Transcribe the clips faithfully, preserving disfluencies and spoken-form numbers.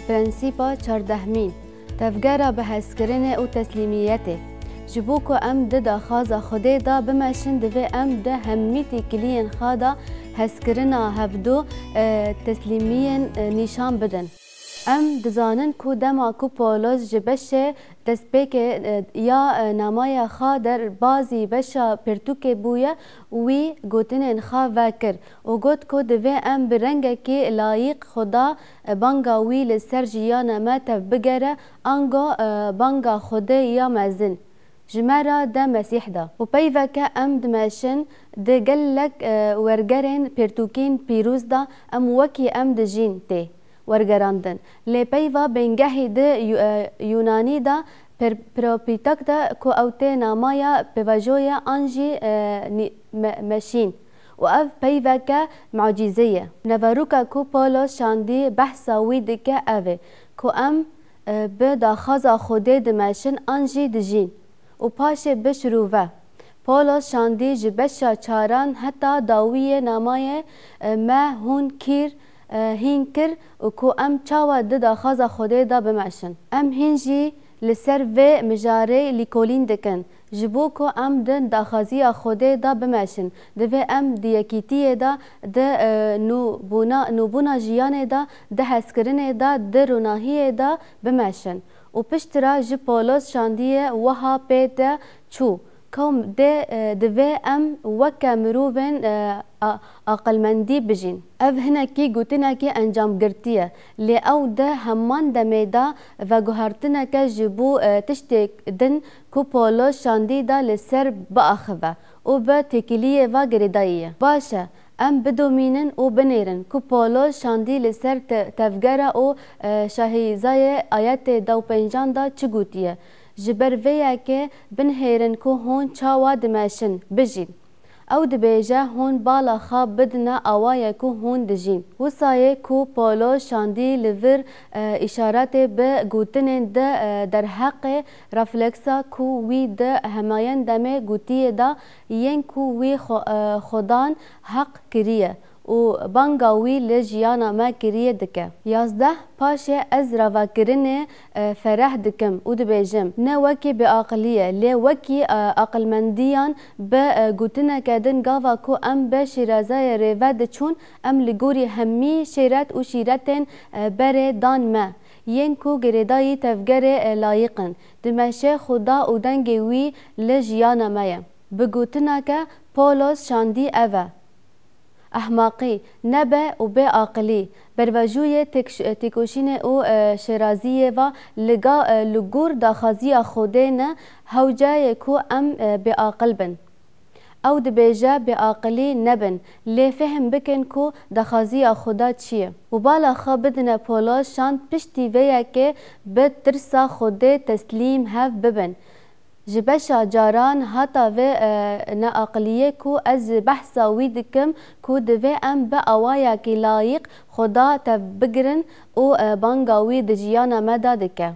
Prensîpa çardehmîn, tevgera bi hezkirinê û teslîmiyetê. Ji bo ku em di daxwaza Xwedê de bimeşin, divê em di hemî têkiliyên xwe de hezkirina hevdû, e, teslîmiyên, e, nîşan bidin. Em dizanin ku dema ku Pawlos ji beşê destpêkê, e, ya, e, namaya xwe derbazî beşa pirtûkê bûye, wî gotinên xwe vekir û got ku divê em bi rengekî layîq Xuda, e, banga wî li ser jiyana me tevbigere, ango, e, banga Xwedê ya mezin ji me re de Mesîh de. Û peyveke em dimeşin di gelek, e, wergerên pirtûkên pîroz de em wekî em dijîn tê wergerandin. Lê peyva bingehî di Yu-, e, Yûnanî de per-, propîtak de ku ew tê namaya pêvajoye an jî, e, nî-, me-, meşîn. Û ev peyveke mucîze ye. Neveroka ku Pawlos şandî behsa wî dike ev e ku em, e, bi daxwaza Xwedê dimeşin an jî dijîn. Û paşê bişirove. Pawlos şandî ji beşa çaran heta dawiyê namayê, e, me hûn kîr, e, hîn kir û ku em çawa di daxwaza Xwedê de bimeşin. Em hîn jî li ser vê mijarê lîkolîn dikin. Ji bo ku em di daxwaziya Xwedê de bimeşin, divê em di yekîtiyê de, di, e, nûbûna, nûbûna jiyanê de, di hezkirinê de, di ronahiyê de bimeşin. Û piştre ji Pawlos şandiyê wiha pê de çû, Qewm dê, e, divê em weke mirovên, e, a-, aqilmendî bijîn. Ev hinekî gotinekî encamgirtî ye, lê ew di heman demê de veguhertineke ji bo, e, tiştê din ku Pawlos şandî de li ser biaxive û bi têkiliyê ve girêdayî ye. Baş e, em bidomînin û binêrin ku Pawlos şandî li ser te-, tevgera û, e, şahîzayê ayetê dewpêncan de çi gotiye. Ji ber vê yekê binihêrin ku hûn çawa dimeşin, bijîn. Ew dibêje, hûn bala xwe bidine awayê ku hûn dijîn. Wisayê ku Pawlos şandî li vir, e, îşaretê bi gotinên di, e, derheqê refleksa ku wî di hemayên demê gotiyê de yên ku wî xwe-, e, Xudan heq kiriye û banga wî li jiyana me kiriye dike. Yazdeh, paşê ez ravakirinê, e, fereh dikim û dibêjim, ne wekî bêaqilî ye, lê wekî, e, aqilmendiyan bi, e, gotineke din gava ku em bi şêrazayê rêve diçûn, em li gorî hemî şêret û şîretên, e, berê dan me, yên ku girêdayî tevgerê, e, layiq in, dimeşe Xuda û dengê wî li jiyana me ye. Bi gotineke Pawlos şandî ev e. Ehmaqî, nebe û bêaqilî, bervajûyê têkş-, têkoşînê û, e, şêraziyê ve li ga-, e, li gor daxwaziya Xwedê ne, hewce ye ku em, e, bêaqil bin. Ew dibêje, bêaqilî nebin, lê fêhm bikin ku daxwaziya Xuda çi ye. Û bala xwe bidine Pawlos şand piştî vê yekê bi tirsa Xwedê teslîm hev bibin. Ji beşa caran hata vê, e, neaqiliyê ku ez behsa wî dikim, ku divê em bi awayekî layîq Xuda tevbigirin û, e, banga wî di jiyana me de dike.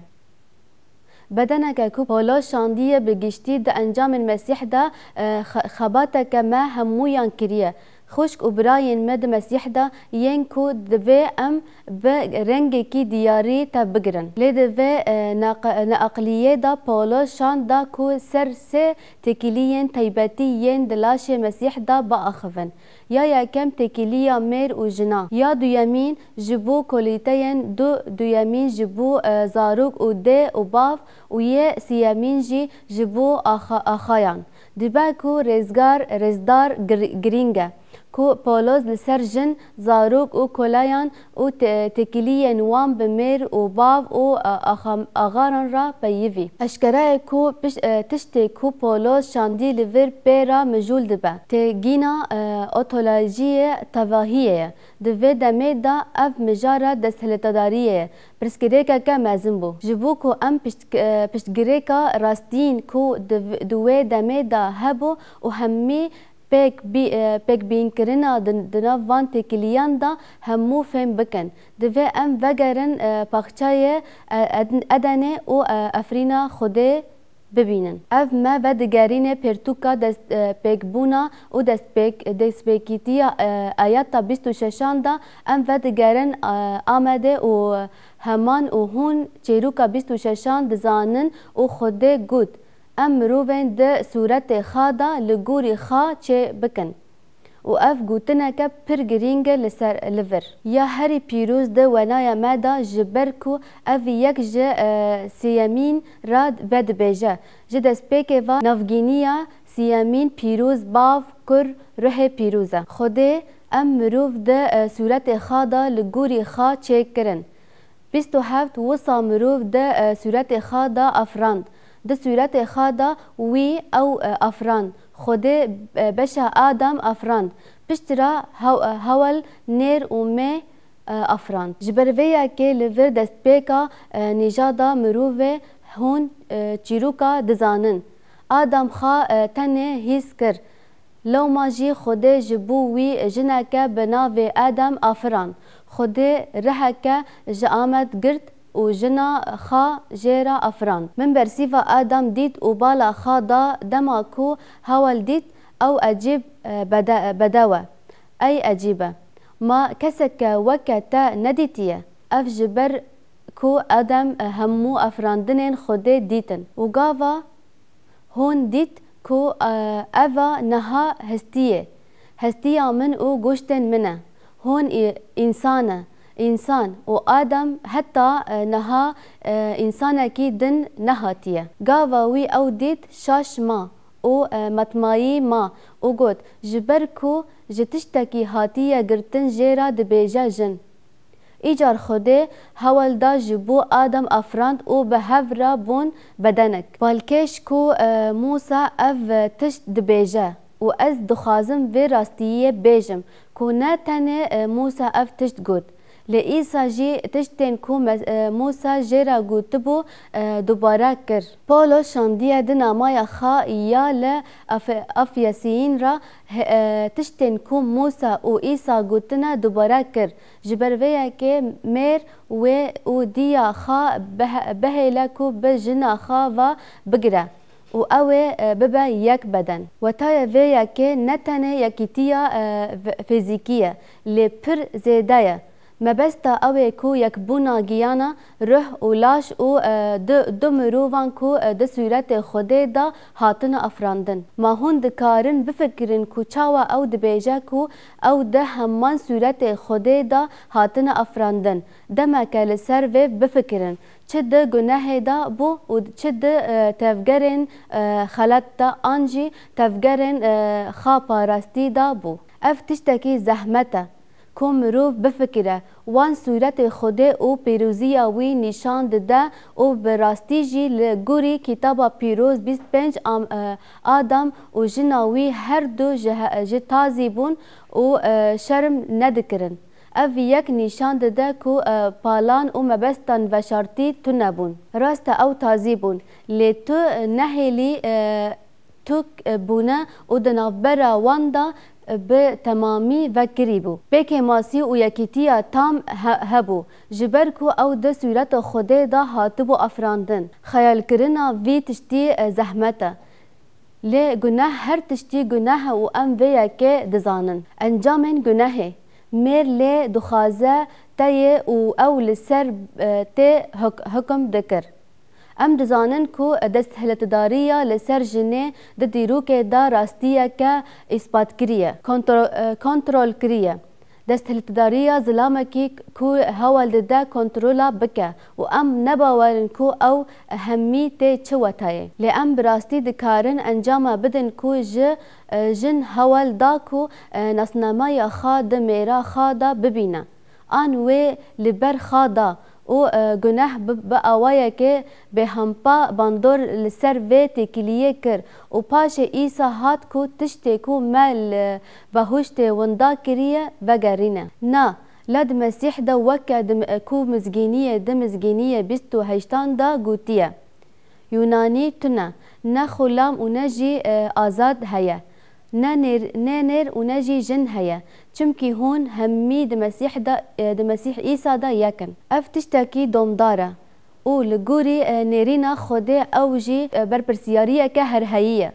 Bedeneke ku Pawlos şandiye bi giştî di encamên Mesîh de, e, xe-, xebateke me hemûyan kiriye. Xwişk û birayên me di Mesîh de yên ku divê em bi rengekî diyarî tevbigirin. Lê di vê, e, neq-, neaqiliyê de Pawlos şand da ku ser sê têkiliyên taybetî yên di laşê Mesîh de biaxivin. Ya yekem têkiliya mêr û jina. Ya duyemîn ji bo kolîteyên du, duyemîn ji bo, e, zarok û dê û bav û yê siyemîn jî ji bo axa-, axayan. Dibe ku rêzgar, rêzdar gir-, girîng e, ku Pawlos li ser jin, zarok û koleyan û te-, têkiliyên wan bi mêr û bav û, e, axa-, axaran re peyivî. Eşkere ye ku piş-, e, tiştê ku Pawlos şandî li vir pê re mijûl dibe. Têgîna, e, ontolojiyê tevahiyê ye. Di vê demê de ev mijara desthilatdariyê ye. Pirsgirêkeke mezin bû. Ji bo ku em pişt-, e, piştgirêka rastiyên ku di v-, di wê demê de hebû û hemî pêk bî-, e, pêkbînkirina di, di nav van têkiliyan de hemû fêm bikin. Divê em vegerin, e, paxçeyê, e, ed-, Edenê û, e, efrîna Xwedê bibînin. Ev me vedigerîne pirtûka dest, e, pêkbûna û destpêk-, destpêkîtiya, e, ayeta bîst û şeşan de. Em vedigerin, e, Amedê û heman û hûn çîroka bîst û şeşan dizanin û Xwedê got, em mirovên di sûretê xwe de li gorî xwe çê bikin. Û ev gotineke pir girîng e li ser, li vir. Ya herî pîroz di wenaya me de, ji ber ku ev yek ji, e, sêyemîn re vedibêje. Ji destpêkê ve navgîniya sêyemîn pîroz, Bav, Kur, Ruhê Pîroz e. Xwedê em mirov di, e, sûretê xwe de li gorî xwe çêkirin. Bîst û heft wisa mirov di, e, sûretê xwe de afirand. Di sûretê xwe de wî ew, e, afirand. Xwedê, e, beşa Adem afirand. Piştre hew-, e, hewl nêr û mê, e, afirand. Ji ber vê yekê li vir destpêka, e, nîjada mirovê hûn, e, çîroka dizanin. Adem xwe, e, tenê hîs kir. Lewma jî Xwedê ji bo wî jineke bi navê Adem afirand. Xwedê riheke ji Amed girt û jina xwe jê re afirand. Min bersîva Adem dît û bala xwe da dema ku hewl dît ew ecêb, e, bede-, bedew e. Ey ecêb e. Ma keseke weke te nedîtiye? Ev ji ber ku Adem, e, hemû afirandinên Xwedê dîtin. Û gava hûn dît ku, e, eva niha hestî ye. Hestiya min û goştên min e. Hûn î-, însan e, însan û Adem heta, e, niha, e, însanekî din nehatiye. Gava wî ew dît şaş ma û, e, metmayî ma û got, ji ber ku ji tiştekî hatiye girtin jê re dibêje jin. Îcar Xwedê hewl da ji bo Adem afirand û bi hev re bûn bedenek. Balkêş ku, e, Mûsa ev tişt dibêje û ez dixwazim vê rastiyê bêjim ku ne tenê, e, Mûsa ev tişt got, lê Îsa jî tiştên ku me-, e, Mûsa jê re gotibû, e, dubare kir. Pawlos şandiye di namaya xwe ya li Efe-, Efesiyîn re, he-, e, tiştên ku Mûsa û Îsa gotine dubare kir. Ji ber vê yekê mêr wê û diya xwe bihe-, bihêle ku bi jina xwe ve bigire û ew ê, e, bibe yek beden. Wetayê vê yekê ne tenê yekîtiya, e, f-, fîzîkî ye, lê pir zêde ye. Mebesta ew ê ku yekbûna giyana, ruh û laş û, e, du, du mirovan ku, e, di sûretê Xwedê de hatine afirandin. Ma hûn dikarin bifikirin ku çawa ew dibêje ku ew di heman sûretê Xwedê de hatine afirandin? Demeke li ser vê bifikirin. Çi di gunehê de bû û çi di, e, tevgerên, e, xelet de an jî tevgerên, e, xwe parastî de bû. Ev tiştekî zehmet e ku mirov bifikire. Wan sûretê Xwedê û pîroziya wî nîşan dide û bi rastî jî li gorî Kitaba Pîroz bîst pênc am-, e, Adam û jina wî her du ji he-, ji tazî bûn û, e, şerm nedikirin. Ev yek nîşan dide ku, e, palan û mebestan veşartî tune bûn. Rast e ew tazî bûn, lê tu nehêlî, e, tu, e, bûne û di navbera wan de, e, bi temamî vekirîbû. Pêkêmasî û yekîtiya tam he-, hebû. Ji ber ku ew di sûreta Xwedê de hatibû afirandin. Xeyalkirina vî tiştî, e, zehmet e. Lê guneh her tiştî guneh e û em vê yekê dizanin. Encamên gunehê. Mêr lê dixwaze te yê û ew li ser, e, tê huk-, hukum dikir. Em dizanin ku desthiltidariya li ser jinê di dîrokê de rastiyeke îspat kiriye, kontro-, e, kontrol kiriye. Desthiltidariya zilamekî ku hewl dide kontrola bike û em ne bawer in ku ew hemî tê çi wetayê. Lê em bi rastî dikarin encama bidin ku ji, e, jin hewl da ku, e, nasnameya xwe di mêra xwe de bibîne. An wê li ber xwe da û, e, guneh bi, bi awayekê bêhempa bandor li ser vê têkiliyê kir û paşê Îsa hat ku tiştê ku me li behuştê winda kiriye, vegerîne. Na, la di Mesîh de weke di, e, ku mizgîniyê di mizgîniyê bîst û heştan de gotiye. Yûnanî tune, ne xulam û ne jî, e, azad heye. Ne nêr, ne nêr û ne jî jin heye. Çimkî hûn hemî di Mesîh de, e, di Mesîh Îsa de yek in. Ev tiştekî domdar e. û li gorî, e, nêrîna Xwedê ew jî, e, berpirsiyariyeke herheyî ye.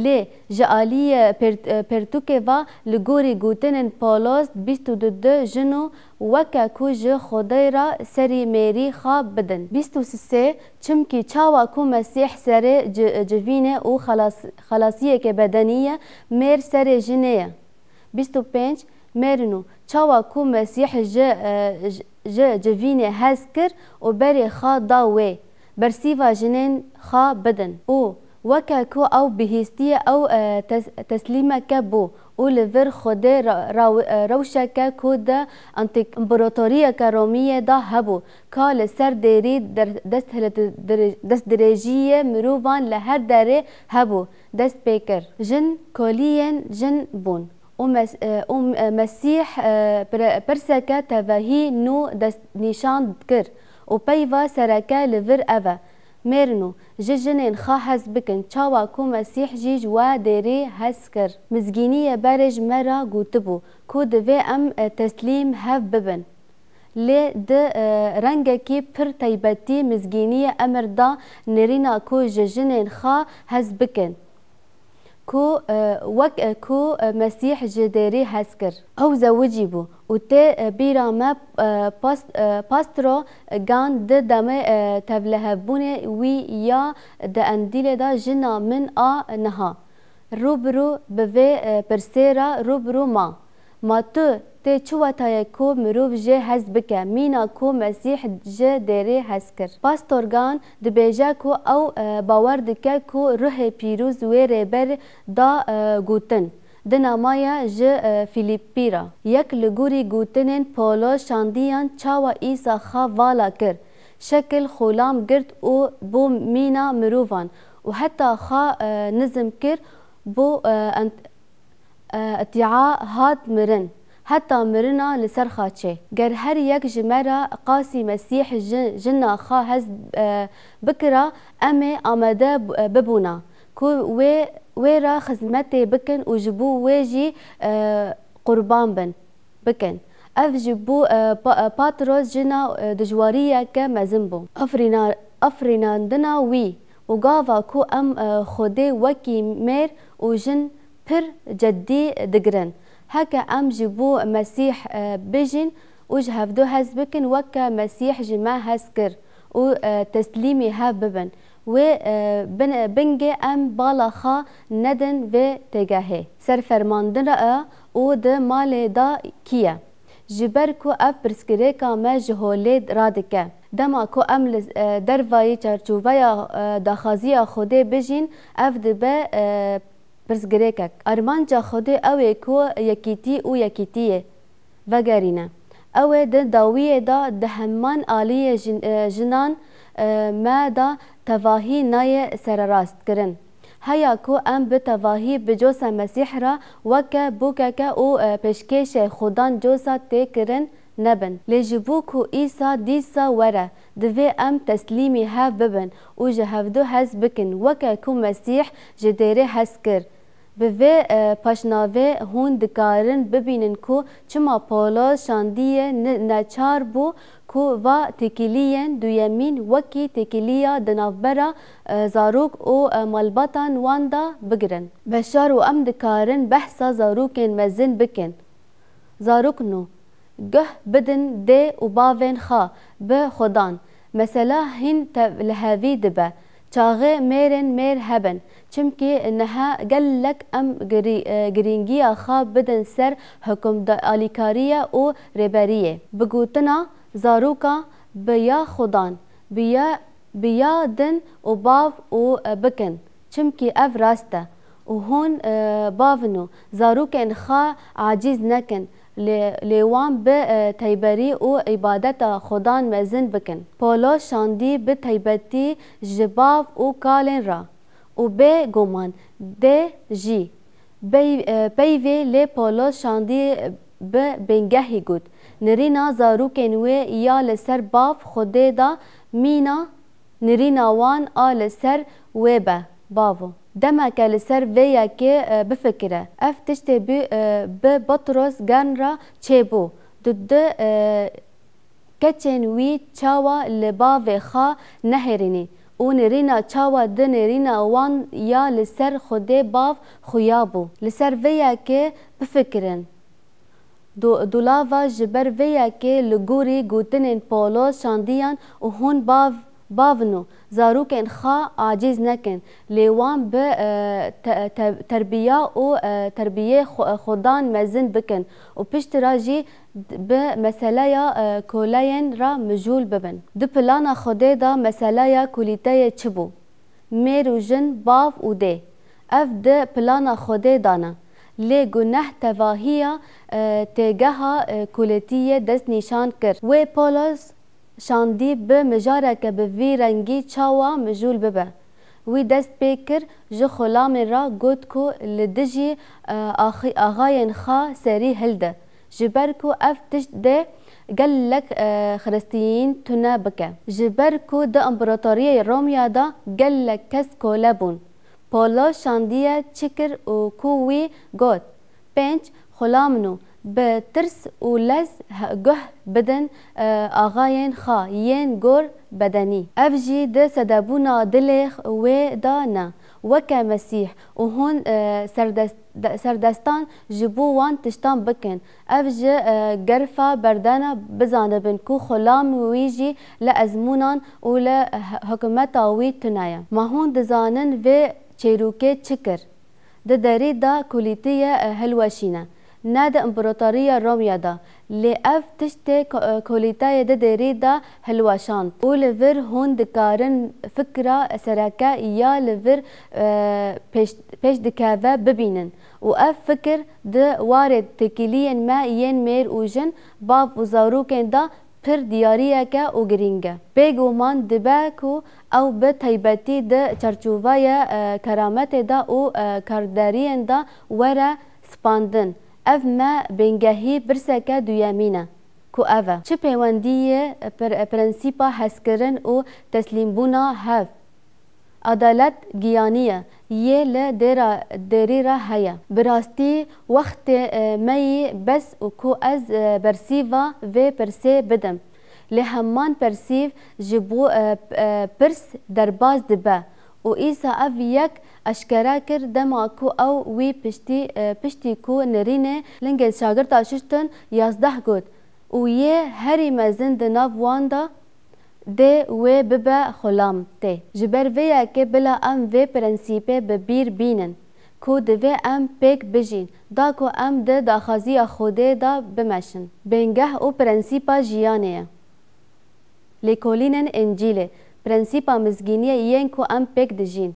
Lê ji aliyê pêrt-, e, pirtûkê ve li gorî gotinên Pawlos bîst û du dê jin û weke ku ji Xwedê re serî mêrî xwe bidin. Bîst û sê, çimkî çawa ku Mesîh serê ci-, civînê û xelas-, xelasiyeke bedenî ye, mêr serê jinê ye. Bîst û pênc, mêrino, çawa ku Mesîh ji, e, ji, ji civînê hez kir û berê xwe da wê, bersîva jinên xwe bidin. Û weke ku ew bihîstiye, ew, e, tes-, teslîmeke bû û li vir Xwedê ra-, ra-, e, rewşeke ku di antik-, împaratoriyeke Romiyê de hebû, ka li ser dêrî der-, desthilet-, dire-, destdirêjiyê mirovan li her derê hebû, dest pê kir. Jin koliyên jin bûn. Û Mes-, e, û, e, Mesîh, e, pir-, pirseke tevahî nû destnîşan kir û peyva sereke li vir ev e, mêrino, ji jinên xwe hez bikin, çawa ku Mesîh jî ji we dêrî hez kir. Mizgîniyê berê ji me re gotibû ku divê em, e, teslîm hev bibin. Lê di, e, rengekî pir taybetî mizgîniyê emir da nêrîna ku ji jinên xwe hez bikin. Ku, e, wek, e, ku, e, Mesîh ji dêrî hez kir. Ew zewicî bû û tê, e, bîra me, e, pas-, e, Pastro Gan di demê, e, tevlihevbûnê wî ya di Endîlê de jina min a niha rû bi rû bi vê, e, pirsê re rû bi rû ma. Ma tu tê çi wetayê ku mirov jê hez bike, mîna ku Mesîh ji dêrê hez kir? Pastor Gan dibêje ku ew, e, bawer dike ku Ruhê Pîroz wê rêber da, e, gotin, di namaya ji, e, Fîlîpî re. Yek li gorî gotinên Polo şandiyan çawa Îsa xwe vala kir, şekil xulam girt û bû mîna mirovan û heta xwe, e, nizm kir, bû, e, ent-, e, îtîa hat mirin. Heta mirina li ser xaçê. Ger her yek ji me re qasî Mesîh ji, jina xwe hez, e, bikira, em ê amade b-, e, bibûna ku wê, wê re xizmetê bikin û ji bo wê jî, e, qurban bin, bikin. Ev ji bo, e, Pa-, e, Patros jina, e, dijwariyeke mezin bû. Afirîna-, afirînandina wî û gava ku em, e, Xwedê wekî mêr û jin pir ceddî digirin. Heke em ji bo Mesîh, e, bijîn û ji hevdu hez bikin, weke Mesîh ji me hez kir û, e, teslîmî hev bibin, wê, e, bin-, bingê em bala xwe nedin vê têgehê. Ser fermandin re û di malê de kî ye? Ji ber ku ev pirsgirêka me ji holê radike. Dema ku em li, e, dervayî çarçoveya, e, daxwaziya Xwedê bijîn, ev dibe, e, pirsgirêkek. Armanca Xwedê ew ê ku yekîtî û yekîtiyê vegerîne. Ew ê di dawiyê de di heman aliyê jin-, e, jinan, e, me de tevahî nayê sererastkirin. Heya ku em bi tevahî bi cosa Mesîh re weke bûkeke û, e, pêşkêşê Xudan cosa tê kirin nebin. Lê ji bo ku Îsa dîsa were, divê em teslîmî hev bibin û ji hevdu hez bikin, weke ku Mesîh ji dêrê hez kir. Bi vê, e, paşnavê hûn dikarin bibînin ku çima Pawlos şandiyê ne-, neçar bû ku va têkiliyên duyemîn wekî têkiliya di navbera, e, zarok û, e, malbatan wan de bigirin. Beşar û em dikarin behsa zarokên mezin bikin. Zarokno, guh bidin dê û bavên xwe bi Xudan. Mesela hîn tev-, lihevî dibe. Çaxê mêrên mêr hebin. Çimkî niha gelek em girî-, e, girîngiya xwe bidin ser hukmda-, alîkariye û rêberiyê. Bi gotina zaroka bi ya Xudan, bi ya, bi ya din û bav û, e, bikin. Çimkî ev rast e. Û hûn, e, bavin û zarokên xwe acîz nekin, lê, lê wan bi, e, teyberî û îbadeta Xudan mezin bikin. Polo şandî bi teybetî ji bav û kalên re û bê guman dê jî. Bey-, e, peyvê lê Polo şandî bi bingehî got, nirîna zarokên wê ya li ser bav Xwedê da mîna nirîna wan a li ser wê be, bavo. Demeke li ser vê yekê, e, bifikire. Ev tiştê bi, e, bi Patros Gan re çêbû. Di du, e, Keçên wî çawa li bavê xwe nehêrînî û nêrîna çawa di nêrîna wan ya li ser Xwedê Bav xuya bû? Li ser vê yekê bifikirin. Do-, dolava ji ber vê yekê li gorî gotinên Pawlos şandiyan û hûn bav, bav in û zarokên xwe acîz nekin, lê wan bi, e, te-, te-, terbiya û, e, terbiyê xwe-, xwedan mezin bikin û piştre jî bi meseleya, e, koleyên re mijûl bibin. Di plana Xwedê de meseleya kulîteyê çi bû? Mêr û jin, bav û dê. Ev di plana Xwedê de ne. Lê guneh tevahiya, e, têgeha, e, kulîtiyê dest nîşan kir. Wê Pawlos şandî bi mijareke bi vî rengî çawa mijûl bibe. Wî dest pê kir, ji xulamê re got ku li dijî, e, axi-, axayên xwe serî hilde. Ji ber ku ev tişt dê gelek, e, Xiristiyîn tune bike. Ji ber ku di Împaratoriyê Romya de gelek kes kole bûn. Polo şandiye çi kir û ku wî got, pênc, xulamno, bi tirs û lez he-, guh bidin, e, axayên xwe yên gor bedenî. Ev jî di sedebûna dilê wê de ne. Weke Mesîh û hûn, e, serdest-, de-, serdestan ji bo wan tiştan bikin. Ev ji, e, gerfa berdene bizanibin ku xulam wî jî li ezmûnan û li h-, hikûmeta wî tune ye. Ma hûn dizanin vê çêrokê çi kir? Di derî de kulîtiye, e, hilweşîne. Ne di Împaratoriya Romya de, lê ev tiştê ko-, e, kulîteyê di derî de hilweşand û li vir hûn dikarin fikra sereke ya li vir, e, pêş, pêş dikeve bibînin û ev fikir di warê têkiliyên me yên mêr û jin, bav û zarokên de pir diyariyeke û girîng e. Bêguman dibe ku ew bi taybetî di çarçoveya, e, kerametê de û, e, karderiyên de were spandin. Ev me bingehî pirseke duyemîn e, ku ev e, çi pêwendiyê pir-, prensîpa hezkirin û teslîmbûna hev, adalet giyanî ye, yê li dêra, dêrî re heye. Bi rastî wextê, e, me yî bes û ku ez, e, bersîva vê pirsê bidim. Lê heman bersîv ji bo, e, p-, e, pirs derbas dibe û Îsa ev yek eşkere kir dema ku ew wî piştî, e, piştî ku nirînê lingên şagirta şuştin yazdeh got û yê herî mezin di nav wan de dê wê bibe xulam tê. Ji ber vê yekê bila em vê prensîpê bi bîr bînin ku divê em pêk bijîn, da ku em di daxwaziya Xwedê de bimeşin. Bingeh û prensîpa jiyanê ye. Lêkolînên Încîlê, prensîpa mizgîniyê yên ku em pêk dijîn.